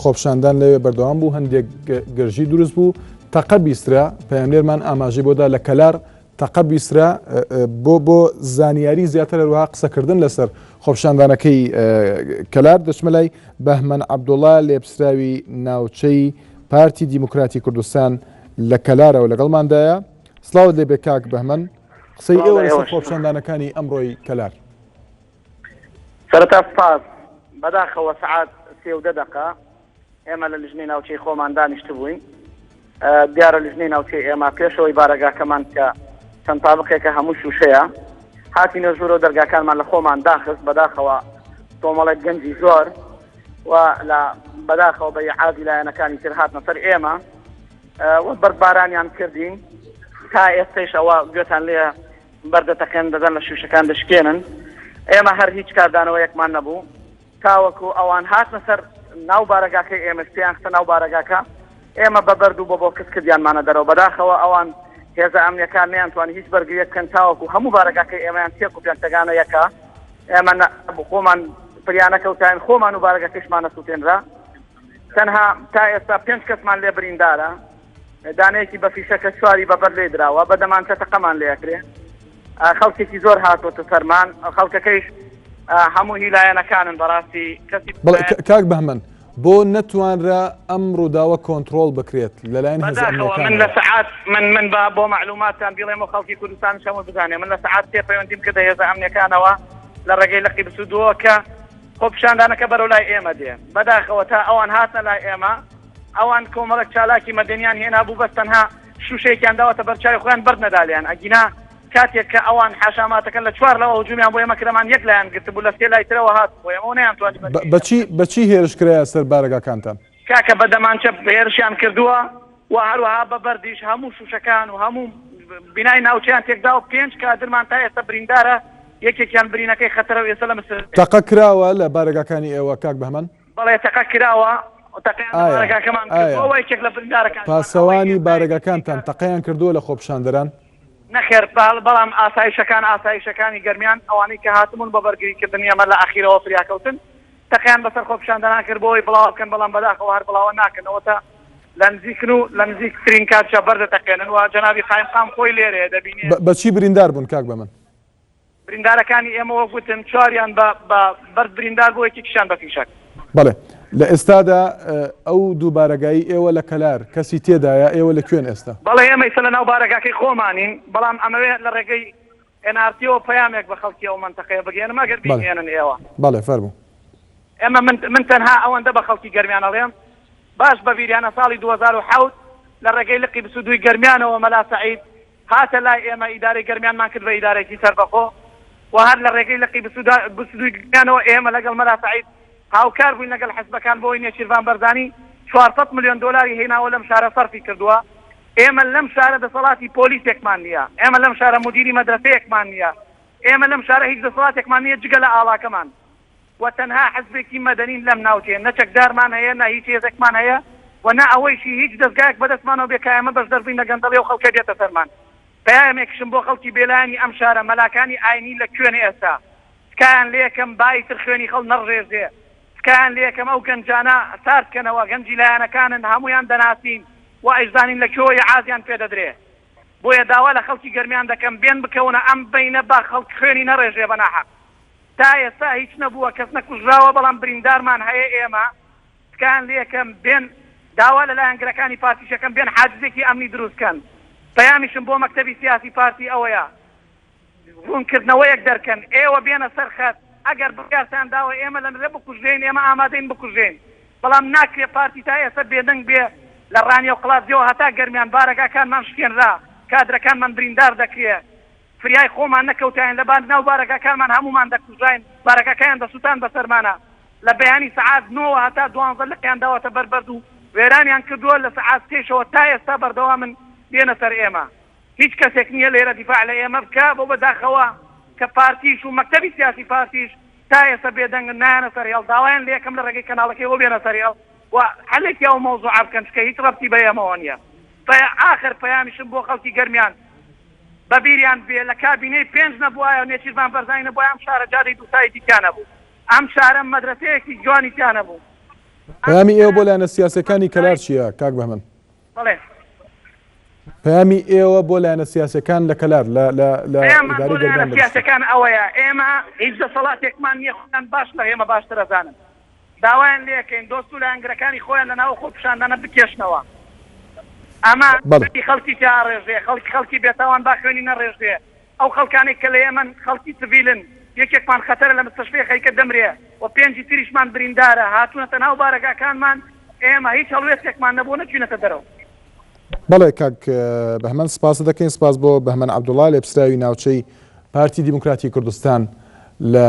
خۆپیشاندان لەوێ بەردەوام بوو، هەندێک گرژی دروست بوو، تەقە بیسترا، پەیامنێرمان ئاماژەی بۆ دا لە کەلار تەقە بیسترا، بۆ بۆ زانیاری زیاتر هەروەها قسەکردن لەسەر خۆپیشاندانەکەی کەلار دەچمە لای بەهمەن عەبدوڵا لێپسراوی ناوچەی پارتی دیموکراتی کوردستان لە کەلارەوە لەگەڵماندایە. سڵاوت لێبێ کاک بەهمەن، قسەی ئێوە لەسەر خۆپیشاندانەکانی ئەمڕۆی کەلار. سەرەتا سپاس. بەداخەوە سەعات سێ و دە دەقە ئێمە لە لیژنەی ناوچەی خۆمان دانیشتبووین. دیارە لیژنەی ناوچەی ئێمە پێشەوەی بارەگاکەمان کە چەند تابقێکە هەموو شووشەیە هاتینە ژوورەوە دەرگاکانمان لە خۆمان داخست. بەداخەوە کۆمەڵێک گەنجی زۆر و لە بەداخەوە بە ئیعازی لایەنەکانی تر هاتنە سەر ئێمە و بەردبارانیان کردین. تا ئێستەیش ئەوە گوێتان لێ بەردە تەقێن دەدەن لە شووشەکان دەشکێنن ئێمە هەر هیچ کاردانەوەیەکمان نەبوو تاوەکو ئەوان هاتنە سەر ناو بارەگاکەی ئێمەش پێیان خستە ناو بارەگاکە ئێمە بە بەرد و بە بۆکس کردیانمانە دەرەوە بەداخەوە ئەوان هێزە ئەمنیەکان نەیانتوانی هیچ بەرگریەک بکەن تاوەکو هەموو بارەگاکەی ئێمەیان تێک و پێنتەگانە یەکە ئێمە خۆمان فریانەکەوتاین خۆمان و بارەگەکەشمان نەسووتێنرا تەنها تا ئێستا پێنج کەسمان لێ بریندارە دانەیەکی بە فیشەکە چواری بە بەر لێ دراوە بە دەمانچە تەقەمان لێ ئەکرێ خەڵکێکی زۆر هاتۆتە سەرمان خەڵکەکەیش هەموو هی لایەنەکانن بەڕاستی کەسی بەڵێ کاک بەهمەن بۆ نەتوانرا ئەم ڕووداوە کۆنتڕۆڵ بکرێت لەلایەن هێزە بەداخەوە من لە سەعات من من بە بۆ مەعلوماتتان بیڵێم و خەڵکی کوردستانیش هەموو بزانێ من لە سەعات سێ پەیوەندیم کردە هێزە ئەمنیەکانەوە لە ڕێگەی لقی بسوودووە کە خۆپیشاندانەکە بەرەو لای ئێمە دێ بەداخەوە تا ئەوان هاتنە لای ئێمە ئەوان کۆمەڵێک چالاکی مەدەنیان هێنابوو بەس تەنها شوشەیەکیان داوەتە بەرچاوی خۆیان بەرد نەدالیان ئەگینا کاتێک کە ئەوان حاشاماتەکەن لە چوار لاوە هجومیان بۆ ئێمە کرد ئەمان یەک لایان گرتبوو لە سێ لای ترەوە هات بۆ ئێمە و نەیانتوانی بەرگری لێ بەچی بکەن. بەچی هێرش کرایە سەر بارەگاکانتان؟ کاکە بە دەمانچە هێرشیان کردووە و هەروەها بە بەردیش هەموو شوشەکان و هەموو بینای ناوچەیان تێکداوە پێنج کادرمان تا ئێستا بریندارە یەکێکیان برینەکەی خەتەرە و ئێستا لە مسر. تەقە کراوە لە بارەگاکانی ئێوە کاک بەهمەن؟ بەڵێ تەقە کراوە تەقەیان لە ئایا بارەگاکەمان ئایا کردووە و یەکێک لە بریندارەکانیشمان ئەوەی پاسەوانی ئێستا یەکێکی بارەگاکانتان کە تەقەیان کردووە لە خۆپیشاندەران؟ نەخێر بەڵام ئاسایشەکان ئاسایشەکانی گەرمیان ئەوانەی کە هاتبوون بۆ بەرگری کردنی ئێمە لە ئەخیرەوە فریاکەوتن تەقەیان بەسەر خۆپیشاندەران کرد بۆ ئەوەی بڵاوە بکەن بەڵام بەداخەوە هەر بڵاوە ناکەن ئەوەتا لە نزیکن و لە نزیکترین کاتیشا بەردەتەقێنن و جەنابی قایمقام خۆی لێرەیە دەبینێ. بە چی بریندار بوون کاک بەمن؟ بریندارەکانی ئێمە وەک وتم چواریان بە بە بەرد بریندار بوو یەکێکیشیان بە فیشەک. بەڵێ لە ئێستادا ئەو دوو بارەگایی ئێوە لە کەلار کەسی تێدایە ئێوە لە کوێن ئێستا؟ بەڵێ ئێمە ئیستا لە ناو بارەگاکەی خۆمانین بەڵام ئەمەوێ لە ڕێگەی ئێن ئاڕ تیەوە پەیامێک بە خەڵکی ئەو مەنتەقەیە بگەیەنم ئەگەر بەڵێ بیگەیەنن ئێوە. بەڵێ فەرموو. ئێمە من من تەنها ئەوەندە بە خەڵکی گەرمیان ئەڵێم باش بە بیریانە ساڵی 2007 لە ڕێگەی لقی 22 گەرمیانەوە مەلا سەعید هاتە لای ئێمە ئیدارەی گەرمیانمان کرد بە ئیدارەیەکی سەربەخۆ و هەر لە ڕێگەی لقی بسودوی گەرمیانەوە ئێمە لەگەڵ مەلا سەعید هاوکار بووین لەگەڵ حزبەکان بۆی نێچیرڤان بەرزانی 400 ملیۆن دۆلاری هێناوە لەم شارە سەرفی کردووە ئێمە لەم شارە دەسەڵاتی پۆلیسێکمان نییە ئێمە لەم شارە مدیری مەدرەسەیەکمان نییە ئێمە لەم شارە هیچ دەسەڵاتێکمان نییە جگە لە ئاڵاکەمان و تەنها حزبێکی مەدەنین لەم ناوچەیە، نە چەکدارمان هەیە، نە هیچ هێزێکمان هەیە و نە ئەوەیشی هیچ دەزگایەک بەدەستمانەوە بێ کە ئێمە بەشدەربین لە گەندەڵی ئەو خەڵکەی دێتە سەرمان. پەیامێکیشم بۆ خەڵکی بێلایەنی ئەم شارە، مەلاکانی ئاینی لە کوێن ئێستا؟ تکایان لێکەم با ئیتر خوێنی خەڵ نەڕژێژێ. تکایان لێکەم ئەو گەنجانە سارد کەنەوە، گەنجی لایەنەکانن هەموویان دەناسین و ئەیشزانین لە کوێوە یەعازیان پێدەدرێ. بۆیە داوا لە خەڵکی گەرمیان دەکەم بێن بکەونە ئەم بەینە با خەڵک خوێنی نەڕێژێ بە ناحەق. تا ئێستا هیچ نەبووە کەس نەکوژراوە بەڵام بریندارمان هەیە ئێمە تکایان لێکەم بێن داوا لە لایەنگرەکانی پارتیش ئەکەم بێن حاجزێکی ئەمنی دروست کەن پەیامیشم بۆ مەکتەبی سیاسی پارتی ئەوەیە ڕوونکردنەوەیەک دەرکەن ئێوە بێنە سەر خەت ئەگەر بڕیارتان داوە ئێمە لە نرە بکوژرێین ئێمە ئامادەین بکوژرێین بەڵام ناکرێ پارتی تا ئێستا بێدەنگ بێ لە ڕانیە و قڵادزێوە هەتا گەرمیان بارەگاکانمان شکێنرا کادرەکانمان بریندار دەکرێ فریای خۆمان نەکەوتاین لە ناو بارەگاکانمان هەموومان دەکوژراین، بارەگاکەیان دەسوتان بەسەرمانا، لە بەیانی سەعات نۆوە هەتا دوانزە لقیان داوەتە بەر بەرد و وێرانیان کردووە، لە سەعات سێشەوە تا ئێستا بەردەوامن دێنە سەر ئێمە. هیچ کەسێک نییە لێرە دیفاع لە ئێمە بکا، بۆ بەداخەوە کە پارتیش و مەکتەبی سیاسی پارتیش تا ئێستا بێدەنگن نایەنە سەر هێڵ، داوایان لێکەم لە ڕێگەی کەناڵەکەی بۆ بێنە سەر هێڵ و حەلێکی ئەو مەوزوعە بکەن، چونکە هیچ ڕەبتی بە ئێمەوە نییە. ئاخر پەیامیشم بۆ خەڵکی گەرمیان، بە بیریان بێ لە کابینەی پێنج نەبوایە و نێچیرڤان بەرزانی نەبوایە ئەم شارە جادەی دووسایتی تیا نەبوو ئەم شارە مەدرەسەیەکی جوانی تیا نەبوو. پەیامی ئێوە بۆ لایەنە سیاسیەکانی کەلار چییە کاک بەهمەن؟ بەڵێ. پەیامی ئێوە بۆ لایەنە سیاسیەکان لە کەلار لە لە لە پەیاممان بۆ ئیدارەی لایەنە گەرمیان بە گشتی؟ سیاسیەکان ئەوەیە ئێمە هیچ دەسەڵاتێکمان نییە خۆیان باش لە ئێمە باشتر ئەزانن داوایان لێکەین دۆست و لایەنگرەکانی خۆیان لە ناو خۆپیشاندانە بکێشنەوە ئەمە بەڵێ. خوێنی خەڵکی تیا ئەڕێژرێ خەڵکی خەڵکی بێتاوان با خوێنی نەڕێژرێ ئەو خەڵکانەی کە لە یەمەن خەڵکی سڤیلن، یەکێکمان خەتەرە لە مستەشفی خەریکە دەمرێ و پێنجی تریشمان بریندارە، هاتوونەتە ناو بارەگاکانمان، ئێمە هیچ هەڵوێستێکمان نەبووە نەچووینەتە دەرەوە. بەڵێ کاک بەهمەن سپاست دەکەین، سپاس بۆ بەهمەن عەبدوڵا لێپسراوی ناوچەی پارتی دیموکراتی کوردستان لە.